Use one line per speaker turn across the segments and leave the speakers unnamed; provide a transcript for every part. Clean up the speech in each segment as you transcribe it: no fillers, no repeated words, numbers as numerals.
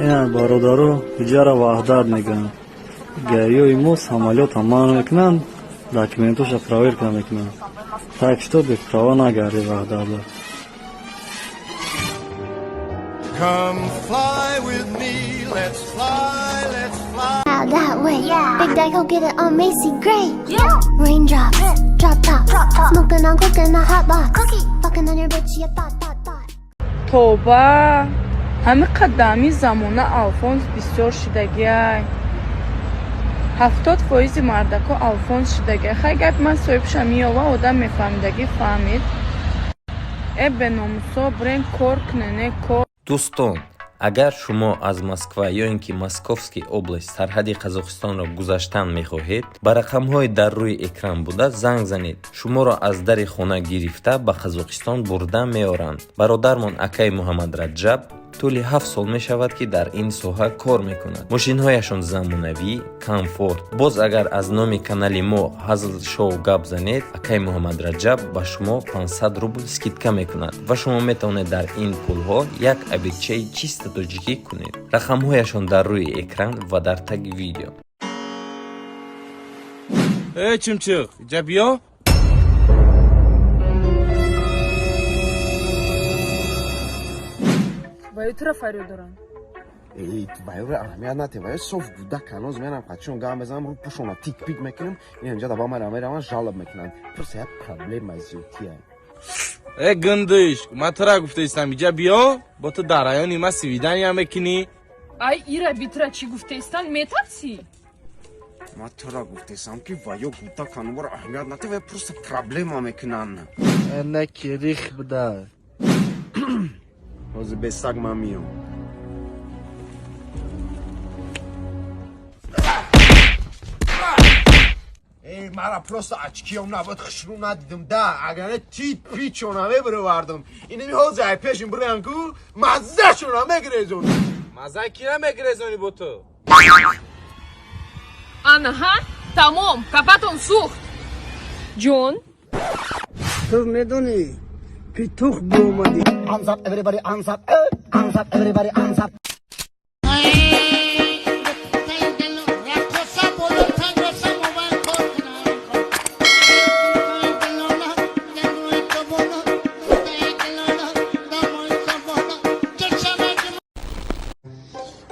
Ина, бародаро, иҷара Ваҳдат мегӯянд. ГАИ-ёи мо самолёта манъ мекунанд, документоша проверка мекунанд. Так что без права нагарди Ваҳдатда.
Come fly with me, let's fly, let's fly.
Out that way. Yeah. Big Daddy, go get it on Macy Gray. Yeah. Raindrops, drop top, smoking on cookie in the hot box. Cookie, fucking on your bitch, yeah, thot, thot, thot.
Тоба, ҳами қадами замона алфонс бисёр шидагиай. 70 фоизи мардако алфонс шидагиай. Хай, гапи ман соҳибша меёва, одам мефаҳмидагӣ фаҳмид. Э, беномусо, бирен кор кунене, кор.
Дӯстон, агар шумо аз Москва ё ин ки Московский область сарҳади Қазоқистонро гузаштан мехоҳед, ба рақамҳои дар рӯи экран буда занг занед. Шуморо аз дари хона гирифта, ба Қазоқистон бурда меоранд. Бародармон акаи Муҳаммадраҷаб тӯли 7 сол мешавад, ки дар ин соҳа кор мекунад. Мошинҳояшон замонавӣ, комфорт. Боз агар аз номи канали мо Ҳазл Шоу гап занед, акаи Муҳаммадраҷаб ба шумо 500 рубл скидка мекунад ва шумо метавонед дар ин пулҳо як обедчаи чисто тоҷикӣ кунед. Рақамҳояшон дар рӯи экран ва дар таги видео.
Э, чимчиқ, иҷа биё.
Ва ё тура фарёд доранд.
Вайро аҳамият нате, вай соф гудак ҳанӯз. Мерам, қачон гам мезанам, рӯ пушона тик пик мекунам. Ин инҷа даба мера мераван, жалоб мекунанд. Просто як проблема зиёдтия.
Э, гиндиш, ман тура гуфтаистам, иҷа биё. Бо ту дар райони ма свидания мекунӣ.
Ай, ира битра чӣ гуфтаистан, метарсӣ?
Ман тура гуфтесам, ки ваё гудак ҳанӯбаро аҳамият нате, вай просто проблема мекунанд.
На, кирих буда.
Ҳозир бесаг ман миём. Эй, мара просто очкиём набуд, хушрӯ надидим да. Агар не, тит пичона мебировардам. Инами ҳозир ай пешим бирам ку, маззашона мегирезон.
Маззаи кира мегирезонӣ бо ту?
Анаҳа, тамом, капатон сӯхт, ҷон.
Ту медонӣ, петух биомадӣ.
Hands up, everybody, hands up, eh? Hands up, everybody, hands up.
رقاصم بالاتر راسم من کار کنم.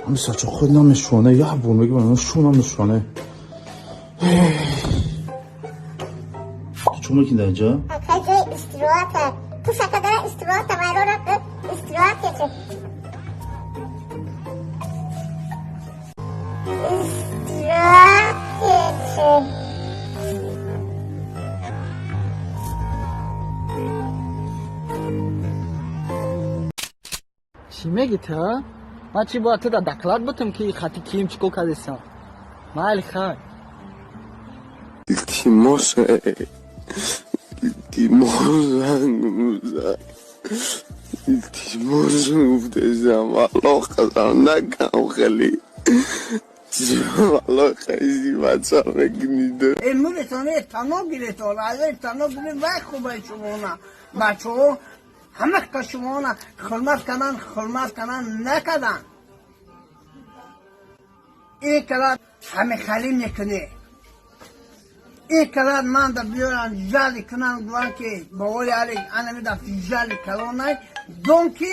Ҳамисачо худ намешона, як бор мегӯям, шу намешона. Ту чӣ мекунӣ дар инҷа?
Акай, ҷои истироҳата. Пӯшака дора, истироҳата вайрона, истироҳат кече. Истироҳат кече.
Чӣ мегӣ ту? Ман чӣ бояд туда доклад бутам, ки хати кием чӣ кор кардесам? Майли, хай.
Илтимос, илтимос, занг музан, илтимос, гуфтесам, валлоҳ қасам, накам хеле. Валлоҳ қайси бача мекуниду.
Муритон таноб гиритон, аз таноб гирит, вай хубай шумона. Бачаҳо ҳамаққа шумона хизмат карданд, хизмат карданд, накарданд. Ин калад ҳамихалӣ мекунӣ. Ин калад манда биёранд, жали кунанд, гӯянд, ки боволи али анами дафти жали калонай дон, ки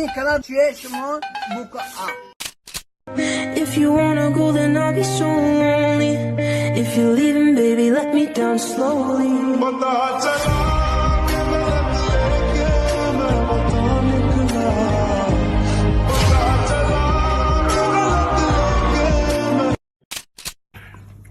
ин калад чие шумо бука а.
If you wanna go, then I'll be so lonely. If you're leaving, baby, let me down slowly.
पता चला कि मैं वता निकला, पता चला कि मैं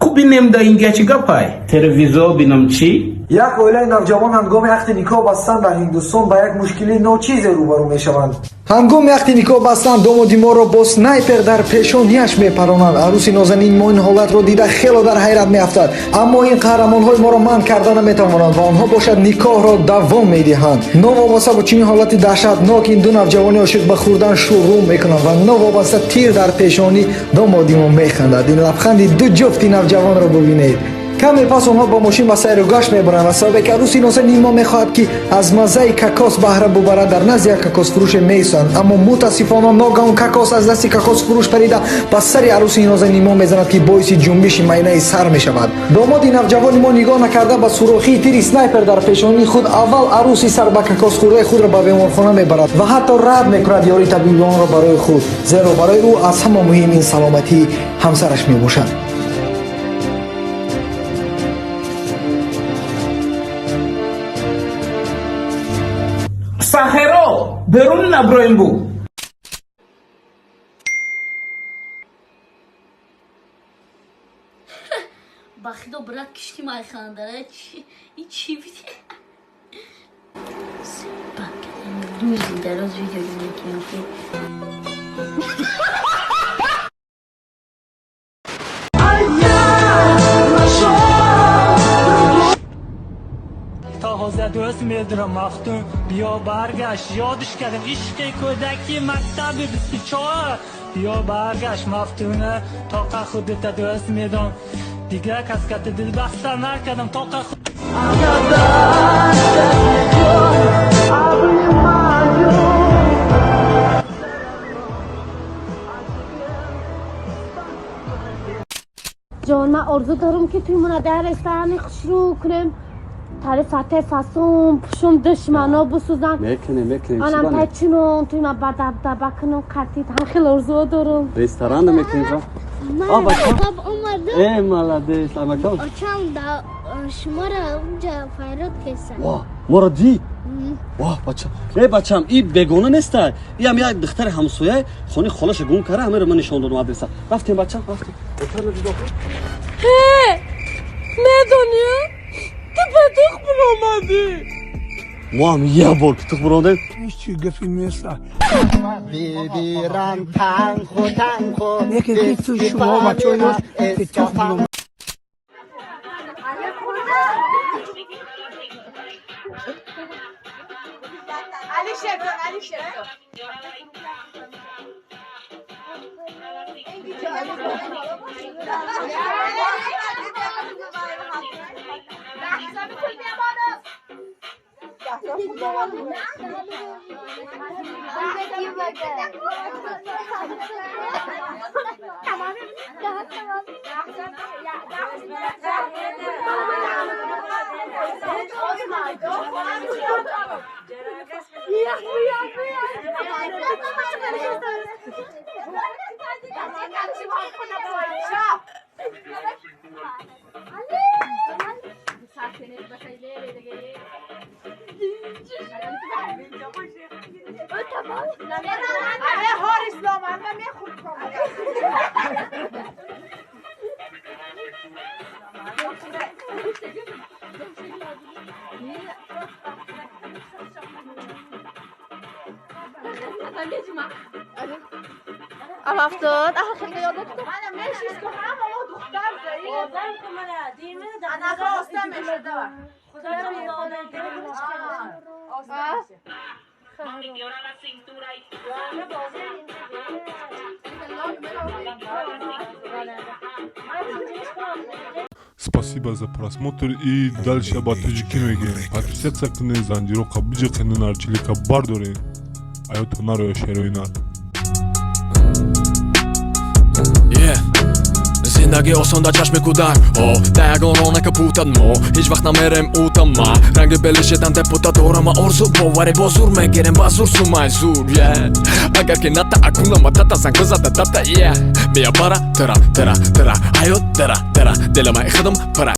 Ку бинем, да Индия чӣ гапай? Телевизор бинам, чӣ?
Як оилаи навҷавон ҳангоми ақди никоҳ бастан дар Ҳиндустон ба як мушкилии ночизе рӯбарӯ мешаванд.
Ҳангоми ақди никоҳ бастан домоди моро бо снайпер дар пешонияш мепаронанд. Арӯси нозанин мо ин ҳолатро дида хело дар ҳайрат меафтад, аммо ин қаҳрамонҳои моро манъ карда наметавонанд ва онҳо бошад никоҳро давом медиҳанд. Новобаста бо чунин ҳолати даҳшатнок, ин ду навҷавони ошиқ ба хӯрдан шурӯъ мекунанд ва новобаста тир дар пешонӣ домоди мо механдад. Ин лабханди ду ҷуфти навҷавонро бубинед. Каме пас онҳо бо мошин ба сайру гашт мебаранд ва сабабе ки арӯси нозанини мо мехоҳад, ки аз маззаи кокос баҳра бубарад, дар назди як кокосфурӯше меистанд. Аммо мутаассифона, ногаҳон кокос аз дасти кокосфурӯш парида, ба сари арӯси нозанини мо мезанад, ки боиси ҷунбиши майнаи сар мешавад. Домоди навҷавони мо нигоҳ накарда ба сурохии тири снайпер дар пешонии худ, аввал арӯси сар ба кокосхӯрдаи худро ба беморхона мебарад ва ҳатто рад мекунад ёрии табибонро барои худ, зеро барои ӯ аз ҳама муҳим ин саломатии ҳамсараш мебошад.
Сахеро берун наброем бу.
Ба худо, брат, кишти майхандара и чӣ биди? Дароз видео мекунам.
Тоза дӯст медорам, мафтун, биё баргашт, ёдиш кардем ишқи кӯдаки мактаби 24, биё баргашт, мафтуна, тоқа худата дӯст медорам, дигар кас кати дилбаста накардам, тоқа.
Ҷон, ман орзу дорам, ки туи мона дар ресторани хушрӯ кунем, тари фате фасон пушум, душмано бисӯзан.
Мекунем, мекунем.
Анам тай чинон, туи ма бадабдаба кунам, қатит ҳам хел орзуо дорам.
Ресторан мекунем. Э, молодец, амакам.
Очам да шуморо унҷа файрод кесан.
Ва, моро дид? Ва, бачам. Э, бачам, и бегона неста. И ам як духтари ҳамсоя хони холаша гум кара, ҳамеро ман нишон додам адреса. Рафтем, бачам, рафтем.
Ҳе, медонӣ? Ту петух биромадӣ.
Мо ҳам як бор петух биромадем.
Ҳеҷ чи гапи нест. Бибирам танхо танхо. Яке ки ту шумо бачаҳо ёш петух биромад.
Алишер, Алишер.
افتاد آخه خیلی یادت.
Спасибо за просмотр и дальше ба тоҷикӣ мегӯем: подписаться кунед, занҷироқа биҷиқену нарчилика бардоред, аёто нароя шероинар.
Зиндагӣ осон дар чашми кӯдак, о да ягон рона капутад, мо ҳеҷ вақт намерем утама, ранги белишедан депута дорама, орзу боварӣ бо зур мегирем, ба зур сумай зур, yeah. Агар ки ната акунама тата занг бизада дата, yeah. Мия бара тра тра тра ҳаёт тра тра дилама худам пара.